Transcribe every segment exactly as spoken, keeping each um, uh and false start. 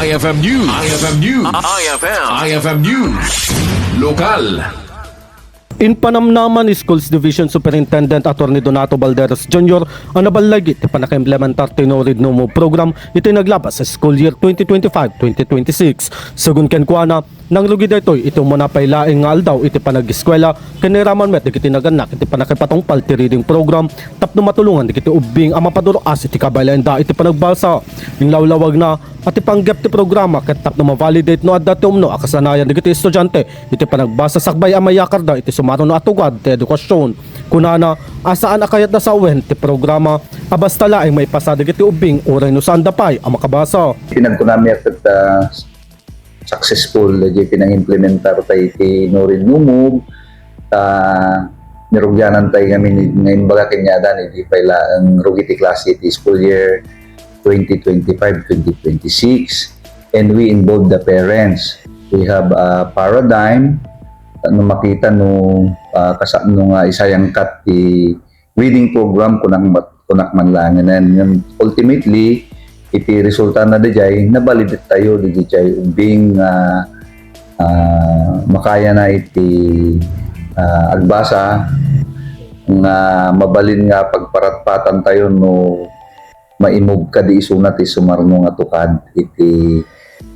I F M News. I F M News. I F M. I F M News. Lokal. Impanamnama ni Schools Division Superintendent Attorney Donato Balderas Junior a naballeg iti pannakaimplementar ti No Read No Move program iti naglabas a school year twenty twenty-five twenty twenty-six. Segun kenkuana, nangrugi daytoy iti umuna pay laeng nga aldaw iti panag-eskuela ken nairaman met dagiti nagannak iti pannakipatungpal ti reading program tapno matulongan dagiti ubbing a mapadur-as iti kabaylaenda iti panagbasa. Inlawlawagna a ti panggep ti programa ket tapno ma-validate no adda ti umno a kasanayan dagiti estudiante iti panagbasa sakbay a mayakarda iti sumaruno a tugad ti edukasion. Kunana a saan a kayatna sawen ti programa a basta laeng maipasa dagiti ubbing uray no saanda pay a makabasa. Pinagkunami a ket, ah, successful dagiti nangimplementar tayo iti No Read No Move. Ta nirugianan tayo ngamin nga imbaga kaniada, idi pay laeng rugi ti klase iti school year twenty twenty-five twenty twenty-six, and we involve the parents. We have a paradigm no makita no, ah, kasano nga isayangkat ti reading program kunak, kunak man laeng. And ultimately, iti resulta na dijay, nabalidet tayo dijay ubbing nga, ah, makayana iti, ah, agbasa nga mabalin nga pagparatpatan tayo no maimubka di isuna ti sumarno nga tukad iti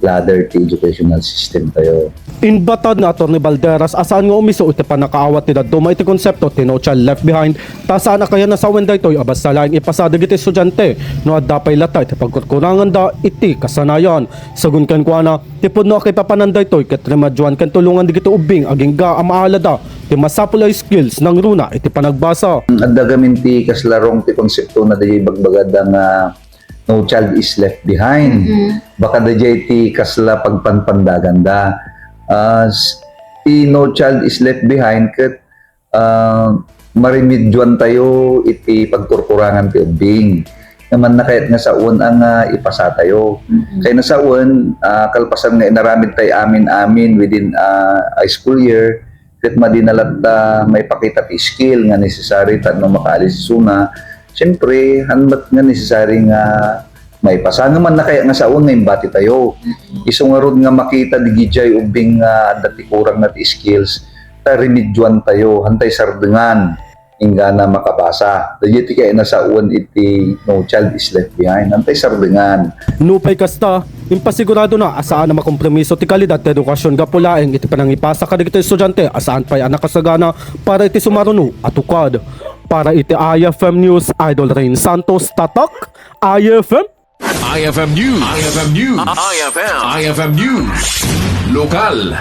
ladder ti educational system tayo. Inbatad ni Attorney Balderas a saan nga umiso iti pannakaawat ti dadduma iti konsepto ti No Child Left Behind, ta saan a kayatna sawen daytoy a basta laeng ipasa dagiti estudiante no adda pay latta iti pagkurkuranganda iti kasanayan. Segun kenkuana, ti pudno a kaipapanan daytoy ket remedyoan ken tulongan dagiti ubbing agingga a maalada ti masapul a skills nangruna iti panagbasa. Adda gamin ti kasla wrong ti konsepto na di bagbagada nga no child is left behind. Mm-mm. Baka dayjay ti kasla pagpanpandaganda. Ah, s-, ti no child is left behind ket, ah, maremedyoan tayo iti pagkurkurangan ti ubbing. Nga mannakayat nga sawen a nga ipasa tayo. Mm-mm. Kayatna sawen, ah, kalpasan nga inaramid tayo amin-amin within, ah, a school year, ket madi na latta maipakita ti skill nga necessary tapno makaalis isuna. Siyempre, han met nga necessary nga maipasa. Ngem mannakayat nga sawen nga imbati tayo. Mm-mm. Isu ngarud nga makita dagijay ubbing nga adda ti kurangna ti skills, ta remedyoan tayo, han tay sardengan, inggana makabasa. Dayjay ti kayatna sawen iti No Child is Left Behind. Han tay sardengan. Nupay kasta, impasiguradona a saan a makompromiso ti kalidad ti edukasion gapu laeng iti panangipasa kadagiti estudiante a saan pay a nakasagana para iti sumaruno a tukad. Para iti I F M News, Idol Rain Santos, Tatak, I F M. I F M News. I F M News. I F M. I F M News. Lokal.